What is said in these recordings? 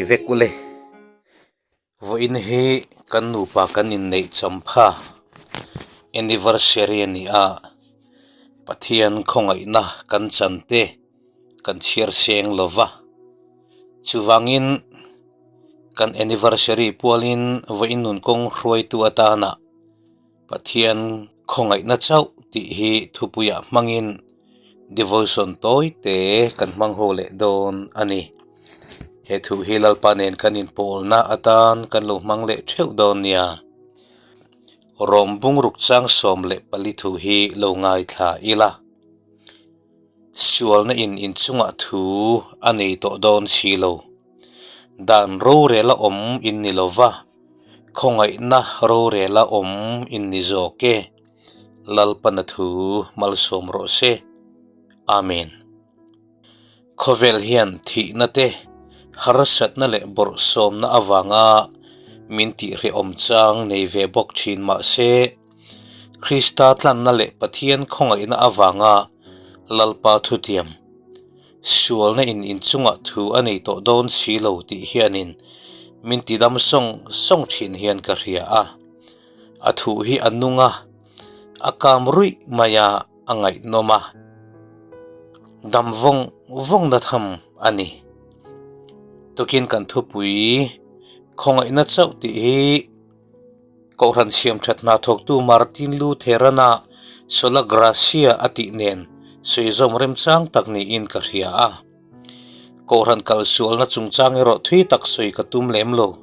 Chibai vek ule. Vawiin hi kan nupa kan inneih champha anniversary a ni a, Pathian khawngaihna kan chan te kan chhiar seng lo va, chuvangin kan anniversary pualin vawiin nun kawng hruaitu atana Pathian khawngaihna chauh tih hi thupuiah hmangin devotion tawi te kan hmang ho leh dawn a ni. He thu hi Lalpa nen kan inpawlna atan kan lo hmang leh theuh dawn nia. Rawm bungruk 14 thu hi lo ngaithla ila. Sualna in inchungah thu a nei tawh dawn si lo. Dan rorela awm in ni lo va. Khawngaihna rorela awm in ni zawk e. Lalpana thu malsawm rawh se. Amen. Khawvel hian thihna te, harsatna leh bawrhsawmna avanga min tihhrehawm chang nei ve bawk thin mah se, Krista tlanna leh Pathian khawngaihna avanga Lalpa thutiam, Sualna in inchungah thu a nei tawh dawn si lo tih hianin min tidam sawng sawng thin hian ka hria a. A thu hi a nung a, a kam ruih mai a, a ngaihnawm a. Dam vawng vawng na tham a ni. Tukin kan thupui khawngaihna chauh tih hi Kohhran siamthat hna thawktu Martin Luther-ana Sola Gratia a tih nen sawi zawm remchang tak niin ka hria a. Kohhran kalsualna chungchang erawh thui tak sawi ka tum lem lo.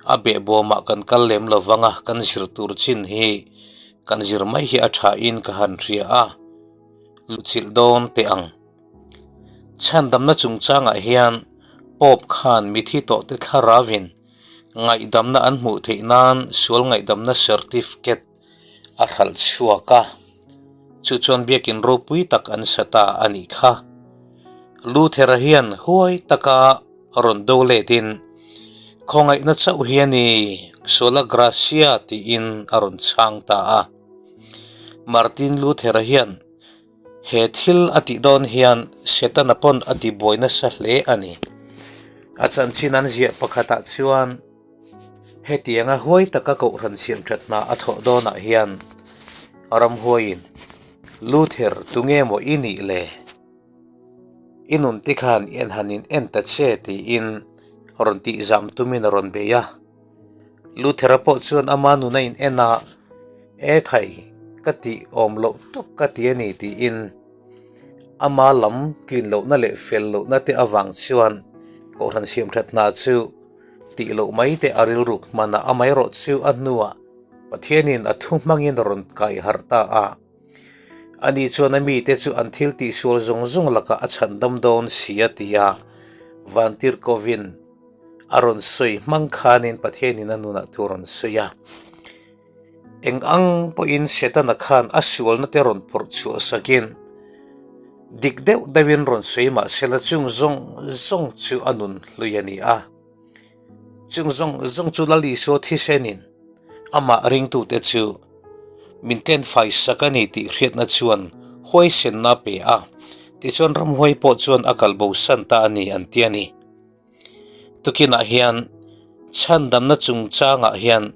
A behbawmah kan kal lem lo vang a, kan zir tur chin hi kan zir mai hi a thain ka han hria a, luhchilh dawn teh ang. Chhandamna chungchangah hian Pope khan mithi tawhte thlaravin Ngaihdamna an hmuh theih nan sual ngaihdamna certificate a hralh chhuak a, chu chuan biakin ropui tak an sa ta a nih kha. Luther-a hian huai taka rawn do letin, Khawngaihna chauh hi a ni, Sola Gratia tiin a rawn chhang ta a. Martin Luther-a hian He thil a tih dawn hian Setana pawn a ti buai nasa hle a ni. A chanchin an ziah pakhatah chuan hetianga huai taka kohhran siamthat hna a thawh dawnah hian ramhuaiin, Luther, tunge maw i nih le? I nun te khan i en han in en ta che tiin rawn tihzam tumin a rawn bei a. Luthera pawh chuan ama nun a in en a, E khai, ka tih awm loh tawp ka ti a ni tiin ama lam tlin lohna leh fel lohna te avang chuan Kohhran siamthat hna chu tih loh mai te a rilruk hman a, amaherawh chu a hnuah Pathianin a thu hmangin a rawn kai harh ta a. Ani chuan a mite chu an thil tihsual zawng zawng lakah a chhandam dawn si a ti a, Vantirhkovin a rawn sawi hmang khanin Pathianin a nunah thu a rawn sawi a. Eng ang pawhin Setana khan a sualna te rawn phawrh chhuah sakin dik deuh deuhin rawn sawi mah sela chung zawng zawng chu a nun hlui a ni a. Chung zawng zawng chu Lal Isua thisenin amah ringtute chu min tlenfai sak a ni tih hriatna chuan huaisenna a pe a, tichuan ramhuai pawh chuan a kalbosan ta a ni an ti a ni. Tukinah hian chhandamna chungchangah hian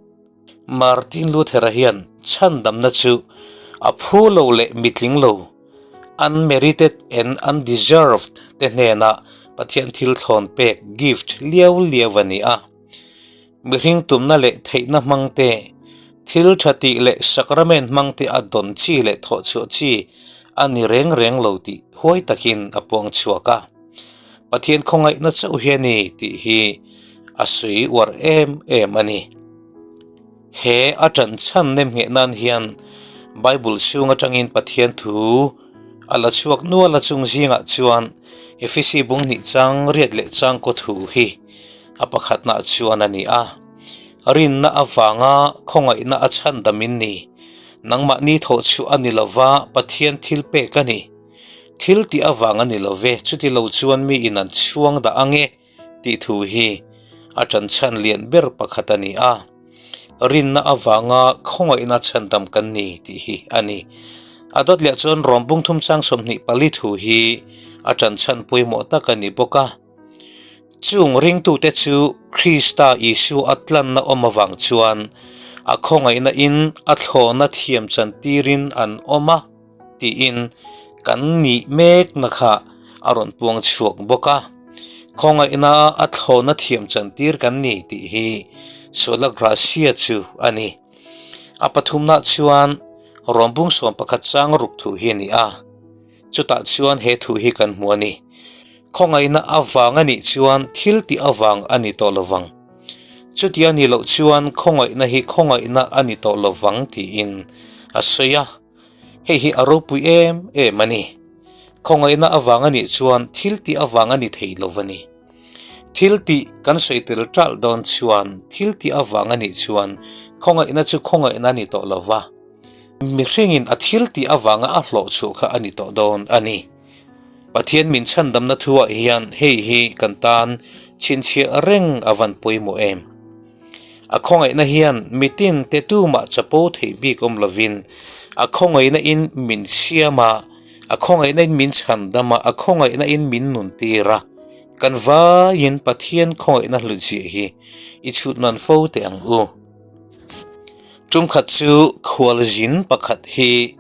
Martin Luther-a hian chhandamna chu a phu lo leh mitling lo, unmerited and undeserved, te hnena Pathian thil thlawn pek, gift, liau liau a ni a. Mihring tumna leh theihna hmang te, thil tha tih leh sacrament hmang te a dawn chi leh thawhchhuah chi a ni reng reng lo tih huai takin a puang chhuak a. Pathian khawngaihna chauh hi a ni tih hi a sawi uar em em a ni. He a tan chhan nem ngheh nan hian Bible chhung atangin Pathian thu a la chhuak nual a chung zingah chuan Efesi bung hnih chang riat leh chang kaw thu hi a pakhatna chuan a ni a. Rinna avanga khawngaihna a chhandam in ni. Nangmahni thawhchhuah a ni lova Pathian thil pek a ni. Thil tih avang a ni lo ve, chuti lo chuan mi in an chhuang dah ang e tih thu hi a ṭanchhan lian ber pakhat a ni a. Rinna avanga khawngaihna chhandam kan ni tih hi a ni. A dawt leh chuan Rom bung thum chang 24 thu hi a ṭanchhan pawimawh tak a ni bawk a. Chung ringtute chu Krista Isua a tlanna awm avang chuan a khawngaihna in a thlawhna thiam chantirin an awm a tiin kan nih mekna kha a rawn puang chhuak bawk a. Khawngaihna a thlawhna thiam chantir kan ni tih hi Sola Gratia chu a ni. A pathumna chuan Rawmbung 11 chang ruk thu hi a ni a. Chutah chuan he thu hi kan hmu a ni. Khawngaihna avang a nih chuan thil tih avang a ni tawh lovang. Chuti a nih loh chuan khawngaihna hi khawngaihna a ni tawh lovang tiin a sawi a. Hei hi a ropui em em a ni. Khawngaihna avang a nih chuan thil tih avang a ni thei lo a ni. Thil tih kan sawi tel ṭalh dawn chuan thil tih avang a nih chuan khawngaihna chu khawngaihna a ni tawh lo va. Mihringin a thil tih avanga a hlawh chhuah kha a ni tawh dawn a ni. Pathian min chhandamna thuah hian hei hi kan tan chhinchhiah reng a van pawimawh em? A khawngaihna hian mitin te tumah chapo theih bik awm lovin a khawngaihna in min siam a, a khawngaihna in min chhandam a, a khawngaihna in min nuntir a. Kan vaiin Pathian khawngaihna hlutzia hi i chhut nawn fo teh ang u. Tumkhat chu khualzin pakhat hi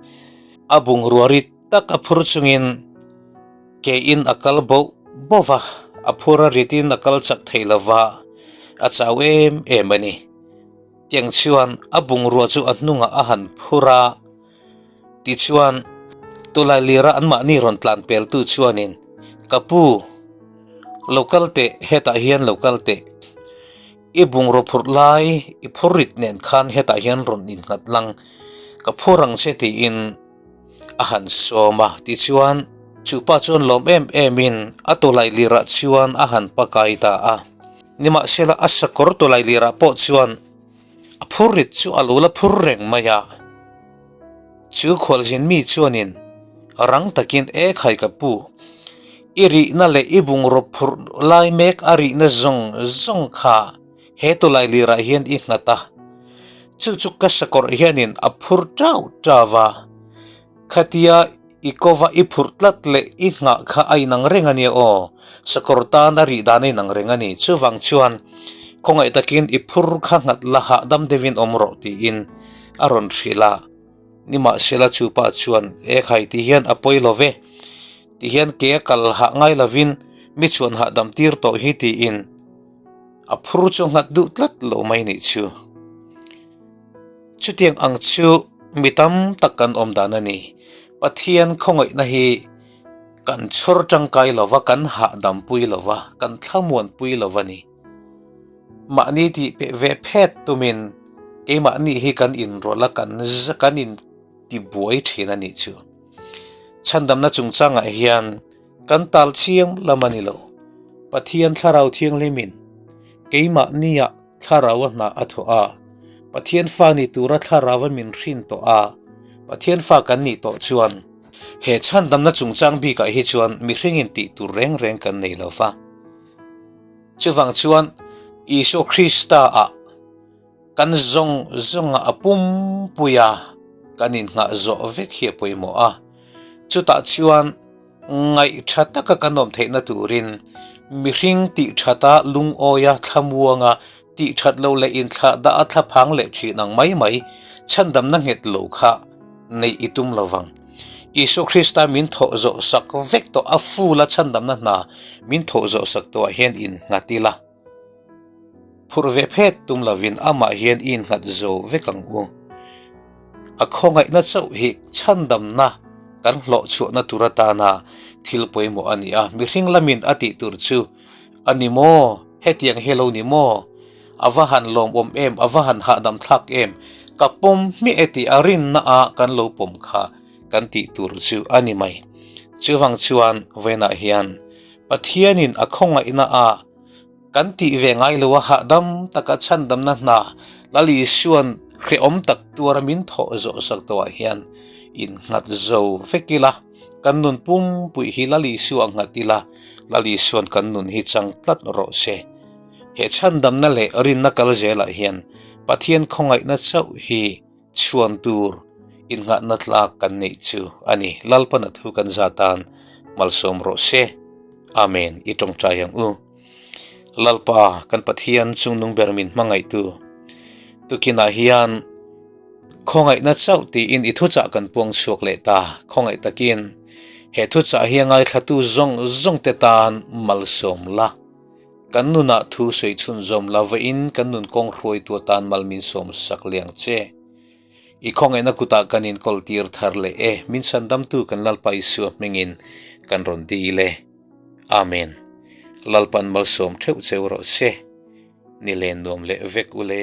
a bungrua rit tak a phur chungin ke in a kal boh boh va, a phur a ritin a kal chak thei lo va, a chau em em a ni. Tiang chuan a bungrua chu a hnungah a han phur a, tichuan tulai lira anmahni rawn tlan peltu chuanin, Ka pu, lo kal teh, hetah hian lo kal teh. I bungraw phurh lai i phur rit nen khan hetah hian rawn innghat lang ka phur ang che tiin a han sawm a, tichuan chu pa chuan lawm em em in a tawlai lirah chuan a han pakai ta a. Nimahsela a sakawr tawlai lirah pawh chuan a phur rit chu a lo la phur reng mai a. Chu khualzin mi chuanin rang takin e khai ka pu, i rihna leh i bungraw phurh lai mek a rihna zawng zawng kha he tawlai lirah hian i nghat a, chu chu ka sakawrh hianin a phur tau tau a, khatia i kova i phurh tlat leh i nghah kha a inang reng a nia aw, sakawr tan a rih dan a inang reng a ni, chuvang chuan khawngaih takin i phur kha nghat la hahdam deuhin awm rawh tiin a rawn hrilh a, nimahsela chu pa chuan e khai ti hian a pawi lo ve ti hian ke a kal hah ngai lovin mi chuan hahdam tir tawh hi tiin a phur chu nghat duh tlat lo mai nih chu. Chutiang ang chu mi tam tak kan awm dan a ni. Pathian khawngaihna hi kan chhawr tangkai lova, kan hahdam pui lova, kan thlamuan pui lova ni. Mahni tih peh ve phet tumin keimahni hi kan inrawlh a, kan kan in tibuai thin a nih chu. Chhandamna chungchangah hian kan tal chiang lam a ni lo. Pathian Thlarau Thianghlimin keimahnia Thlarau a hna a thawh a, Pathian fa ni tura Thlarau a min hrin tawh a, Pathian fa kan nih tawh chuan he chhandamna chungchang bikah hi chuan mihringin tih tur reng reng kan nei lo va. Chuvang chuan Isua Krista ah kan zawng zawnga a pumpui a kan inngah zawh vek hi a pawimawh a. Chutah chuan ngaih tha taka kan awm theihna turin mihring tih thata lungawia thlamuanga tih that loh leh inthlah dah a thlaphang leh thin ang mai mai chhandamna nghet lo kha neih i tum lovang. Isua Krista min thawh zawh sak vek tawh a full a chhandamna hna min thawh zawh sak tawh ah hian innghat ila. Phurh ve phet tum lovin amah hian i innghat zo vek ang u. A khawngaihna chauh hi chhandamna kan hlawh chhuahna tur atana thil pawimawh a ni a, mihring lamin a tih tur chu a ni maw? Hetiang hi lo ni maw? A va han lawmawm em, a va han hahdam thlak em? Ka pawm hmiah e tih a rinna a kan lo pawm kha kan tih tur chu a ni mai. Chuvang chuan vawiinah hian Pathianin a khawngaihna a kan tih ve ngai lo a hahdam taka chhandamna hna Lal Isua'n hrehawm tak tuara min thawh zawh sak tawhah hian innghat zo vek ila. Kan nun pumpui hi Lal Isua a nghat ila, Lal Isua'n kan nun hi chang tlat rawh se. He chhandamna leh rinna kal zelah hian Pathian khawngaihna chauh hi chhuan tur innghahna tlak kan neih chu a ni. Lalpana thu kan za tan malsawm rawh se. Amen. I tawngtai ang u. Lalpa kan Pathian chungnung ber min hmangaihtu tukinah hian khawngaihna chauh tiin i thuchah kan puang chhuak leh ta. Khawngaih takin he thuchah hi a ngaithlatu zawng zawng te tan malsawm la. Kan nunah thu sawi chhunzawm la vawiin kan nun kawng hruaitu atan mal min sawm sak liang che. I khawngaihna kutah kan inkawl tir thar leh e, min chhandamtu kan Lalpa Isua hmingin kan rawn dil e. Amen. Lalpan malsawm theuh cheu rawh se. Ni len nuam leh vek u le.